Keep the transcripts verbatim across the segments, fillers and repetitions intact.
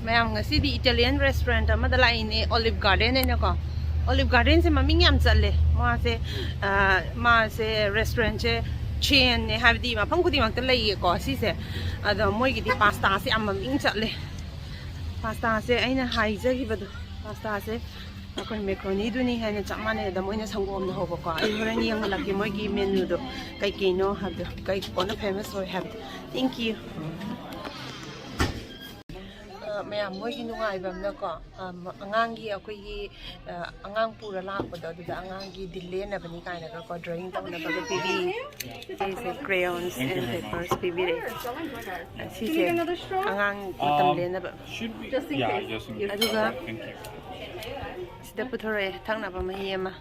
ꯃꯌꯥꯝ, ꯉꯁꯤꯗꯤ Italian restaurant ꯑꯃꯗ ꯂꯥꯛꯏꯅꯦ, Olive Garden ꯍꯥꯏꯅꯀꯣ꯫ Olive Gardenꯁꯦ ꯃꯃꯤꯡ ꯌꯥꯝ ꯆꯠꯂꯦ꯫ ꯃꯥꯁꯦ, ꯑ, ꯃꯥꯁꯦ restaurantꯁꯦ chainꯅꯦ, ꯍꯥꯏꯕꯗꯤ ꯃꯐꯝ ꯈꯨꯗꯤꯡꯃꯛꯇ ꯂꯩꯌꯦꯀꯣ ꯁꯤꯁꯦ꯫ ꯑꯗꯣ ꯃꯣꯏꯒꯤꯗꯤ pastaꯁꯦ ꯌꯥꯝ ꯃꯃꯤꯡ ꯆꯠꯂꯦ꯫ Pastaꯁꯦ ꯑꯩꯅ ꯍꯥꯏꯖꯈꯤꯕꯗꯣ, pastaꯁꯦ ꯑꯩꯈꯣꯏ macaroniꯗꯨꯅꯤ ꯍꯥꯏꯅ ꯆꯞ ꯃꯥꯟꯅꯩ꯫ ꯑꯗ ꯃꯣꯏꯅ ꯁꯪꯒꯣꯝꯅ ꯍꯧꯕꯀꯣ꯫ ꯑꯩ ꯍꯣꯔꯦꯟ ꯌꯦꯡꯍꯜꯂꯛꯀꯦ ꯃꯣꯏꯒꯤ menuꯗꯣ ꯀꯩ ꯀꯩꯅꯣ ꯍꯥꯏꯕꯗꯣ, ꯀꯩ ꯀꯣꯟꯅ famous ꯑꯣꯏ ꯍꯥꯏꯕꯗꯣ꯫ Thank you꯫ ꯑ, ꯃꯌꯥꯝ, ꯃꯣꯏꯒꯤ ꯅꯨꯡꯉꯥꯏꯕ ꯑꯃꯅꯀꯣ, ꯑ, ꯃ-, ꯑꯉꯥꯡꯒꯤ, ꯑꯩꯈꯣꯏꯒꯤ, ꯑ, ꯑꯉꯥꯡ ꯄꯨꯔ ꯂꯥꯛꯄꯗꯣ, ꯑꯗꯨꯗ ꯑꯉꯥꯡꯒꯤ ꯗꯤꯜ ꯂꯦꯟꯅꯕꯅꯤ ꯀꯥꯏꯅꯒꯀꯣ, drawing ꯇꯧꯅꯕꯒ ꯄꯤꯕꯤ꯫ ꯁꯤꯁꯦ crayons and papers ꯄꯤꯕꯤꯔꯛꯑꯦ꯫ ꯑ, ꯁꯤꯁꯦ ꯑꯉꯥꯡ ꯃꯇꯝ ꯂꯦꯟꯅꯕ꯫ Should be. Yeah, just in case. ꯑꯗꯨꯒ ꯁꯤꯗ ꯄꯨꯊꯣꯔꯛꯑꯦ ꯊꯛꯅꯕ ꯃꯍꯤ ꯑꯃ꯫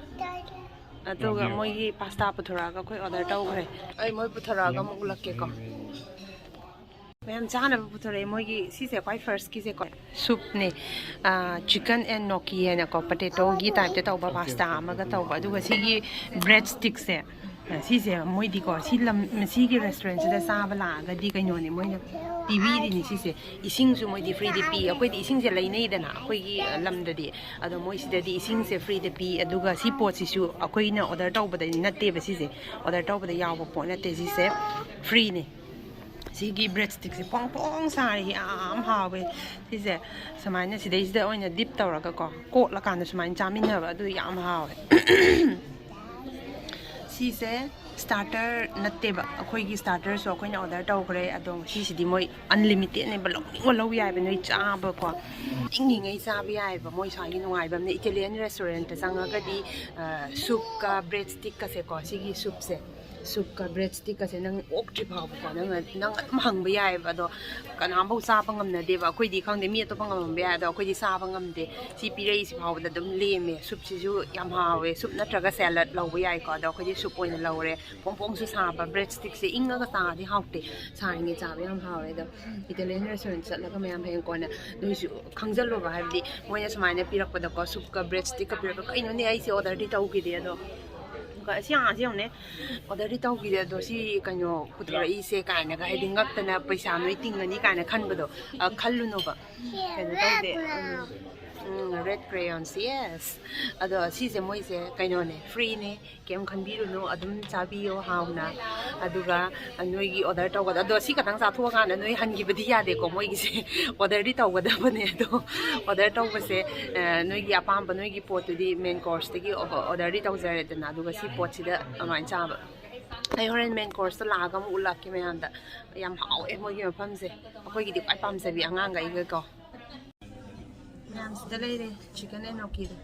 ꯑꯗꯨꯒ ꯃꯣꯏꯒꯤ pasta ꯄꯨꯊꯣꯔꯛꯑꯒ ꯑꯩꯈꯣꯏ order ꯇꯧꯈ꯭ꯔꯦ꯫ ꯑꯩ ꯃꯣꯏ ꯄꯨꯊꯣꯔꯛꯑꯒ ꯑꯃꯨꯛ ꯎꯠꯂꯛꯀꯦꯀꯣ꯫ ꯃꯌꯥꯝ ꯆꯥꯅꯕ ꯄꯨꯊꯣꯔꯛꯑꯦ ꯃꯣꯏꯒꯤ꯫ ꯁꯤꯁꯦ ꯈ꯭ꯋꯥꯏ firstꯀꯤꯁꯦꯀꯣ꯫ Soupꯅꯦ꯫ ꯑꯥ, chicken and gnocchi ꯍꯥꯏꯅꯀꯣ, potatoꯒꯤ typeꯇ ꯇꯧꯕ pasta ꯑꯃꯒ ꯇꯧꯕ꯫ ꯑꯗꯨꯒ ꯁꯤꯒꯤ bread stickꯁꯦ, ꯑ, ꯁꯤꯁꯦ ꯃꯣꯏꯗꯤꯀꯣ, ꯁꯤ ꯂꯝ, ꯁꯤꯒꯤ restaurantꯁꯤꯗ ꯆꯥꯕ ꯂꯥꯛꯑꯒꯗꯤ ꯀꯩꯅꯣꯅꯦ ꯃꯣꯏꯅ ꯄꯤꯕꯤꯔꯤꯅꯤ ꯁꯤꯁꯦ꯫ ꯏꯁꯤꯡꯁꯨ ꯃꯣꯏꯗꯤ freeꯗ ꯄꯤ꯫ ꯑꯩꯈꯣꯏꯗꯤ ꯏꯁꯤꯡꯁꯦ ꯂꯩꯅꯩꯗꯅ ꯑꯩꯈꯣꯏꯒꯤ, ꯑ, ꯂꯝꯗꯗꯤ꯫ ꯑꯗꯣ ꯃꯣꯏ ꯁꯤꯗꯗꯤ ꯏꯁꯤꯡꯁꯦ freeꯗ ꯄꯤ꯫ ꯑꯗꯨꯒ ꯁꯤ ꯄꯣꯠꯁꯤꯁꯨ ꯑꯩꯈꯣꯏꯅ order ꯇꯧꯕꯗꯗꯤ ꯅꯠꯇꯦꯕ ꯁꯤꯁꯦ꯫ Order ꯇꯧꯕꯗ ꯌꯥꯎꯕ ꯄꯣꯠ ꯅꯠꯇꯦ ꯁꯤꯁꯦ, freeꯅꯦ꯫ ꯁꯤꯒꯤ bread stickꯁꯦ ꯐꯣꯡ ꯐꯣꯡ ꯁꯥꯔꯤ, ꯌꯥꯝ ꯍꯥꯎꯋꯦ꯫ ꯁꯤꯁꯦ ꯁꯨꯃꯥꯏꯅ ꯁꯤꯗꯩꯁꯤꯗ ꯑꯣꯏꯅ dip ꯇꯧꯔꯒꯀꯣ, ꯀꯣꯠꯂꯀꯥꯟꯗ ꯁꯨꯃꯥꯏꯅ ꯆꯥꯃꯤꯟꯅꯕ, ꯑꯗꯨ ꯌꯥꯝ ꯍꯥꯎꯋꯦ꯫ ꯁꯤꯁꯦ starter ꯅꯠꯇꯦꯕ, ꯑꯩꯈꯣꯏꯒꯤ starterꯁꯨ ꯑꯩꯈꯣꯏꯅ order ꯇꯧꯈ꯭ꯔꯦ꯫ ꯑꯗꯣ ꯁꯤꯁꯤꯗꯤ ꯃꯣꯏ unlimitedꯅꯦꯕ, ꯂꯧꯅꯤꯡꯕ ꯂꯧ ꯌꯥꯏꯕ, ꯅꯣꯏ ꯆꯥꯕꯀꯣ, ꯏꯪꯉꯤꯉꯩ ꯆꯥꯕ ꯌꯥꯏꯑꯕ꯫ ꯃꯣꯏ ꯁ꯭ꯋꯥꯏꯒꯤ ꯅꯨꯡꯉꯥꯏꯕ ꯑꯃꯅ Italian restaurantꯇ ꯆꯪꯉꯒꯗꯤ, ꯑ, soupꯀ bread stickꯀꯁꯦꯀꯣ, ꯁꯤꯒꯤ soupꯁꯦ, soupꯀ bread stickꯀꯁꯦ ꯅꯪ ꯑꯣꯛꯇ꯭ꯔꯤ ꯐꯥꯎꯕꯀꯣ, ꯅꯪ, ꯅꯪ ꯑꯗꯨꯝ ꯍꯪꯕ ꯌꯥꯏꯑꯕ꯫ ꯑꯗꯣ ꯀꯅꯥꯝꯐꯥꯎ ꯆꯥꯕ ꯉꯝꯅꯗꯦꯕ꯫ ꯑꯩꯈꯣꯏꯗꯤ ꯈꯪꯗꯦ, ꯃꯤ ꯑꯇꯣꯞꯄ ꯉꯝꯃꯝꯕ ꯌꯥꯏ, ꯑꯗꯣ ꯑꯩꯈꯣꯏꯗꯤ ꯆꯥꯕ ꯉꯝꯗꯦ꯫ ꯁꯤ ꯄꯤꯔꯛꯏꯁꯤ ꯐꯥꯎꯕꯗ ꯑꯗꯨꯝ ꯂꯦꯝꯃꯦ꯫ Soupꯁꯤꯁꯨ ꯌꯥꯝ ꯍꯥꯎꯋꯦ꯫ Soup ꯅꯠꯇ꯭ꯔꯒ salad ꯂꯧꯕ ꯌꯥꯏꯀꯣ꯫ ꯑꯗꯣ ꯑꯩꯈꯣꯏꯗꯤ soup ꯑꯣꯏꯅ ꯂꯧꯔꯦ꯫ ꯐꯣꯡ ꯐꯣꯡꯁꯨ ꯁꯥꯕ, bread stickꯁꯦ ꯏꯪꯉꯒ ꯆꯥꯔꯗꯤ ꯍꯥꯎꯇꯦ, ꯁꯥꯔꯤꯉꯩ ꯆꯥꯕ ꯌꯥꯝ ꯍꯥꯎꯋꯦ꯫ ꯑꯗꯣ Italian restaurant ꯆꯠꯂꯒ ꯃꯌꯥꯝ ꯍꯌꯦꯡ ꯀꯣꯟꯅ ꯅꯣꯏꯁꯨ ꯈꯪꯖꯜꯂꯣꯕ, ꯍꯥꯏꯕꯗꯤ ꯃꯣꯏꯅ ꯁꯨꯃꯥꯏꯅ ꯄꯤꯔꯛꯄꯗꯀꯣ, soupꯀ bread stickꯀ ꯄꯤꯔꯛꯄ, "ꯀꯩꯅꯣꯅꯦ, ꯑꯩꯁꯦ orderꯗꯤ ꯇꯧꯈꯤꯗꯦ, ꯑꯗꯣ ꯑꯁꯤ ꯑꯉꯥꯡꯁꯤ ꯌꯦꯡꯉꯨꯅꯦ, ꯑꯣꯔꯗꯔꯗꯤ ꯇꯧꯈꯤꯗꯦ, ꯑꯗꯣ ꯁꯤ ꯀꯩꯅꯣ ꯄꯨꯊꯣꯔꯛꯏꯁꯦ ꯀꯥꯏꯅꯒ, ꯍꯥꯏꯗꯤ ꯉꯛꯇꯅ ꯄꯩꯁꯥ ꯅꯣꯏ ꯇꯤꯡꯒꯅꯤ ꯀꯥꯏꯅ ꯈꯟꯕꯗꯣ, ꯑ, ꯈꯜꯂꯨꯅꯣꯕ꯫ ꯀꯩꯅꯣ ꯇꯧꯗꯦ, ꯎꯝ, ꯎꯝ, ꯔꯦꯠ ꯀ꯭ꯔꯦꯌꯣꯟꯁ, ꯌꯦꯁ꯫ ꯑꯗꯣ ꯁꯤꯁꯦ ꯃꯣꯏꯁꯦ ꯀꯩꯅꯣꯅꯦ, ꯐ꯭ꯔꯤꯅꯦ, ꯀꯩꯝ ꯈꯟꯕꯤꯔꯨꯅꯨ, ꯑꯗꯨꯝ ꯆꯥꯕꯤꯌꯣ ꯍꯥꯎꯅ꯫ ꯑꯗꯨꯒ ꯅꯣꯏꯒꯤ ꯑꯣꯔꯗꯔ ꯇꯧꯕꯗ, ꯑꯗꯣ ꯁꯤ ꯈꯛꯇꯪ ꯆꯥꯊꯣꯛꯑꯀꯥꯟꯗ ꯅꯣꯏ ꯍꯟꯈꯤꯕꯗꯤ ꯌꯥꯗꯦꯀꯣ, ꯃꯣꯏꯒꯤꯁꯦ ꯑꯣꯔꯗꯔꯗꯤ ꯇꯧꯒꯗꯕꯅꯦ꯫ ꯑꯗꯣ ꯑꯣꯔꯗꯔ ꯇꯧꯕꯁꯦ, ꯑ, ꯅꯣꯏꯒꯤ ꯑꯄꯥꯝꯕ, ꯅꯣꯏꯒꯤ ꯄꯣꯠꯇꯨꯗꯤ ꯃꯦꯟ ꯀꯣꯔꯁꯇꯒꯤ ꯑꯣꯔꯗꯔꯗꯤ ꯇꯧꯖꯔꯦꯗꯅ, ꯑꯗꯨꯒ ꯁꯤ ꯄꯣꯠꯁꯤꯗ ꯑꯗꯨꯃꯥꯏꯅ ꯆꯥꯕ꯫ ꯑꯩ ꯍꯣꯔꯦꯟ ꯃꯦꯟ ꯀꯣꯔꯁꯇ ꯂꯥꯛꯑꯒ ꯑꯃꯨꯛ ꯎꯠꯂꯛꯀꯦ ꯃꯌꯥꯝꯗ꯫ ꯌꯥꯝ ꯍꯥꯎꯋꯦ ꯃꯣꯏꯒꯤ ꯃꯐꯝꯁꯦ, ꯑꯩꯈꯣꯏꯒꯤꯗꯤ ꯈ꯭ꯋꯥꯏ ꯄꯥꯝꯖꯕꯤ ꯑꯉꯥꯡꯈꯩꯒꯀꯣ꯫ ꯃꯌꯥꯝ ꯁꯤꯗ ꯂꯩꯔꯦ, ꯆꯤꯀꯟ ꯑꯦꯟ ꯅꯣꯀꯤꯗꯣ꯫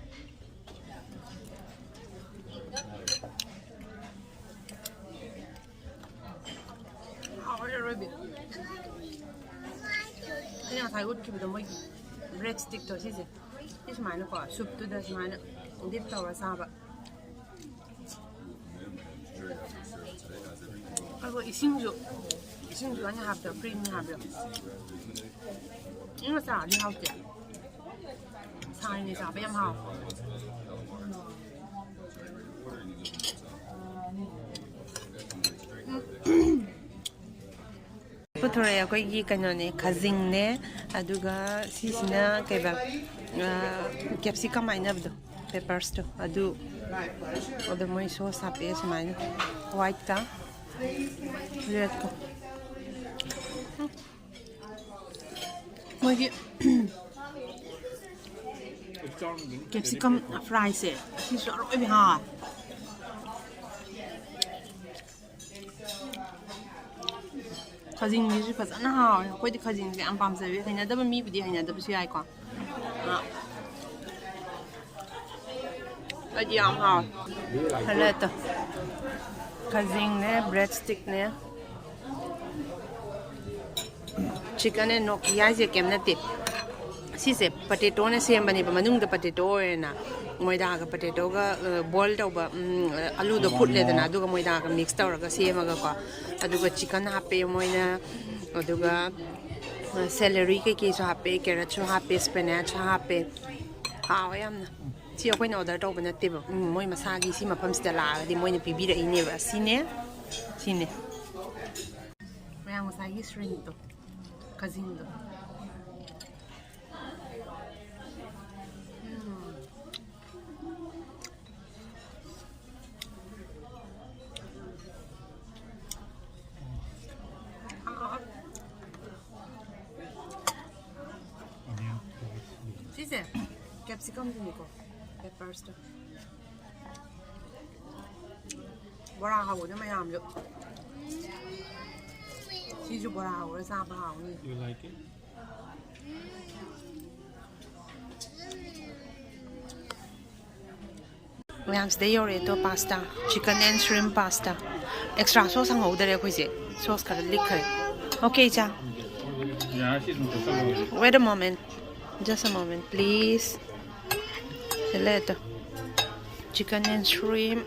ꯍꯥꯎꯔꯦ ꯑꯔꯣꯏꯕꯤ꯫ ꯑꯩꯅ ꯉꯁꯥꯏ ꯎꯠꯈꯤꯕꯗꯣ ꯃꯣꯏꯒꯤ ꯕ꯭ꯔꯦꯗ ꯁ꯭ꯇꯤꯛꯇꯣ ꯁꯤꯁꯦ꯫ ꯁꯤ ꯁꯨꯃꯥꯏꯅꯀꯣ, ꯁꯨꯞꯇꯨꯗ ꯁꯨꯃꯥꯏꯅ ꯗꯤꯞ ꯇꯧꯔ ꯆꯥꯕ꯫ ꯑꯗꯨꯒ ꯏꯁꯤꯡꯁꯨ, ꯏꯁꯤꯡꯁꯨ ꯑꯩꯅ ꯍꯥꯞꯄꯦ, ꯐ꯭ꯔꯤꯅ ꯍꯥꯞꯄꯦ꯫ ꯏꯪꯅ ꯆꯥꯔꯗꯤ ꯍꯥꯎꯇꯦ꯫ ꯁꯥꯔꯤꯉꯩ ꯆꯥꯕ ꯌꯥꯝ ꯍꯥꯎꯋꯦ꯫ ꯄꯨꯊꯣꯔꯛꯑꯦ ꯑꯩꯈꯣꯏꯒꯤ ꯀꯩꯅꯣꯅꯦ, ꯈꯥꯖꯤꯡꯅꯦ, ꯑꯗꯨꯒ ꯁꯤꯁꯤꯅ ꯀꯩꯕ, ꯑ, ꯀꯦꯞꯁꯤꯀꯝ ꯍꯥꯏꯅꯕꯗꯣ, ꯄꯦꯄꯔꯁꯇꯣ ꯑꯗꯨ꯫ ꯑꯗꯣ ꯃꯣꯏ ꯁꯣꯁ ꯍꯥꯞꯄꯛꯑꯦ ꯁꯨꯃꯥꯏꯅ, ꯋꯥꯏꯠꯀ ꯔꯦꯗꯀ꯫ ꯃꯣꯏꯒꯤ ꯀꯦꯞꯁꯤꯀꯝ ꯐ꯭ꯔꯥꯏꯁꯦ ꯁꯤꯁꯨ ꯑꯔꯣꯏꯕꯤ ꯍꯥꯎꯋꯦ꯫ ꯈꯥꯖꯤꯡꯁꯤꯁꯨ ꯐꯖꯅ ꯍꯥꯎꯋꯦ꯫ ꯑꯩꯈꯣꯏꯗꯤ ꯈꯥꯖꯤꯡꯁꯦ ꯌꯥꯝ ꯄꯥꯝꯖꯩ꯫ ꯍꯩꯅꯗꯕ ꯃꯤꯕꯨꯗꯤ ꯍꯩꯅꯗꯕꯁꯨ ꯌꯥꯏꯀꯣ꯫ ꯑ, ꯑꯩꯗꯤ ꯌꯥꯝ ꯍꯥꯎꯋꯦ꯫ ꯈꯜꯂꯦ ꯑꯗꯣ꯫ ꯈꯥꯖꯤꯡꯅꯦ, ꯕ꯭ꯔꯦꯗ ꯁ꯭ꯇꯤꯛꯅꯦ꯫ ꯆꯤꯀꯟ ꯑꯦꯟ ꯅꯣꯀꯤ ꯍꯥꯏꯁꯦ ꯀꯩꯝ ꯅꯠꯇꯦ꯫ ꯁꯤꯁꯦ ꯄꯣꯇꯦꯇꯣꯅ ꯁꯦꯝꯕꯅꯦꯕ, ꯃꯅꯨꯡꯗ ꯄꯣꯇꯦꯇꯣ ꯑꯣꯏꯔꯦꯅ꯫ ꯃꯣꯏꯗꯥꯒ ꯄꯣꯇꯦꯇꯣꯒ, ꯑ, ꯕꯣꯏꯜ ꯇꯧꯕ, ꯎꯝ, ꯑꯂꯨꯗꯣ ꯐꯨꯠꯂꯦꯗꯅ, ꯑꯗꯨꯒ ꯃꯣꯏꯗꯥꯒ ꯃꯤꯛꯁ ꯇꯧꯔꯒ ꯁꯦꯝꯃꯒꯀꯣ꯫ ꯑꯗꯨꯒ ꯆꯤꯀꯟ ꯍꯥꯞꯄꯦ ꯃꯣꯏꯅ, ꯑꯗꯨꯒ, ꯑ, ꯁꯦꯂꯔꯤ ꯀꯩꯀꯩꯁꯨ ꯍꯥꯞꯄꯦ, ꯀꯦꯔꯠꯁꯨ ꯍꯥꯞꯄꯦ, ꯁ꯭ꯄꯤꯅꯥꯆꯁꯨ ꯍꯥꯞꯄꯦ꯫ ꯍꯥꯎꯋꯦ ꯌꯥꯝꯅ꯫ ꯁꯤ ꯑꯩꯈꯣꯏꯅ ꯑꯣꯔꯗꯔ ꯇꯧꯕ ꯅꯠꯇꯦꯕ꯫ ꯎꯝ, ꯃꯣꯏ ꯃꯁꯥꯒꯤ ꯁꯤ ꯃꯐꯝꯁꯤꯗ ꯂꯥꯛꯑꯒꯗꯤ ꯃꯣꯏꯅ ꯄꯤꯕꯤꯔꯛꯏꯅꯦꯕ꯫ ꯁꯤꯅꯦ, ꯁꯤꯅꯦ꯫ ꯃꯌꯥꯝ ꯉꯁꯥꯏꯒꯤ ꯁ꯭ꯔꯤꯝꯇꯣ, ꯈꯖꯤꯡꯗꯣ꯫ ꯎꯝ꯫ ꯁꯤꯁꯦ ꯀꯦꯞꯁꯤꯀꯝꯗꯨꯅꯤꯀꯣ, ꯄꯦꯄꯔꯁꯇꯣ꯫ ꯕꯣꯔꯥ ꯍꯧꯕꯗ ꯃꯌꯥꯝꯁꯨ꯫ ꯁꯤꯁꯨ ꯕꯣꯔꯥ ꯍꯧꯔ ꯆꯥꯕ ꯍꯥꯎꯅꯤ꯫ You like it? ꯃꯌꯥꯝ, ꯁꯤꯗ ꯌꯧꯔꯛꯑꯦ ꯇꯣ, pasta, chicken and shrimp pasta꯫ Extra sauce ꯍꯪꯍꯧꯗꯔꯦ ꯑꯩꯈꯣꯏꯁꯦ, sauce ꯈꯔ ꯂꯤꯛꯈ꯭ꯔꯦ꯫ Okay, ꯏꯆꯥ꯫ Wait a moment, just a moment, please. ꯁꯤꯗ ꯂꯩꯔꯦ ꯇꯣ, chicken and shrimp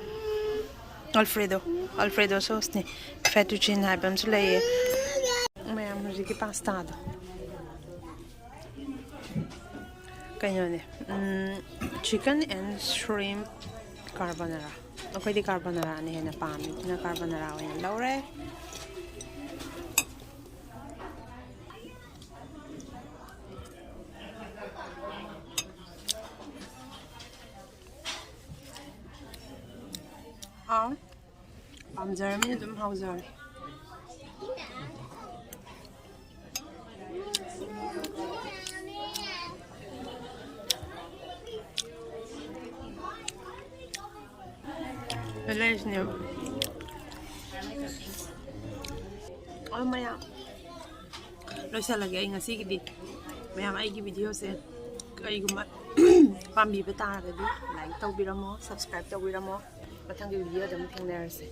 Alfredo, Alfredo sauceꯅꯤ꯫ Fettuccine ꯍꯥꯏꯕ ꯑꯃꯁꯨ ꯂꯩꯌꯦ꯫ ꯃꯌꯥꯝ, ꯍꯧꯖꯤꯛꯀꯤ pastaꯗꯣ ꯀꯩꯅꯣꯅꯦ, ꯎꯝ, chicken and shrimp carbonara꯫ ꯑꯩꯈꯣꯏꯗꯤ carbonaraꯅ ꯍꯦꯟꯅ ꯄꯥꯝꯃꯤ, ꯑꯗꯨꯅ carbonara ꯑꯣꯏꯅ ꯂꯧꯔꯦ꯫ ꯍꯥꯎ꯫ ꯄꯥꯝꯖꯔꯕꯅꯤꯅ ꯑꯗꯨꯝ ꯍꯥꯎꯖꯔꯦ꯫ ꯂꯩꯔꯤꯁꯤꯅꯦꯕ꯫ ꯑꯣ ꯃꯌꯥꯝ, ꯂꯣꯏꯁꯤꯜꯂꯒꯦ ꯑꯩ ꯉꯁꯤꯒꯤꯗꯤ꯫ ꯃꯌꯥꯝ, ꯑꯩꯒꯤ videoꯁꯦ ꯀꯔꯤꯒꯨꯝꯕ ꯄꯥꯝꯕꯤꯕ ꯇꯥꯔꯒꯗꯤ like ꯇꯧꯕꯤꯔꯝꯃꯣ, subscribe ꯇꯧꯕꯤꯔꯝꯃꯣ꯫ ꯃꯊꯪꯒꯤ videoꯗ ꯑꯃꯨꯛ ꯊꯦꯡꯅꯔꯁꯦ꯫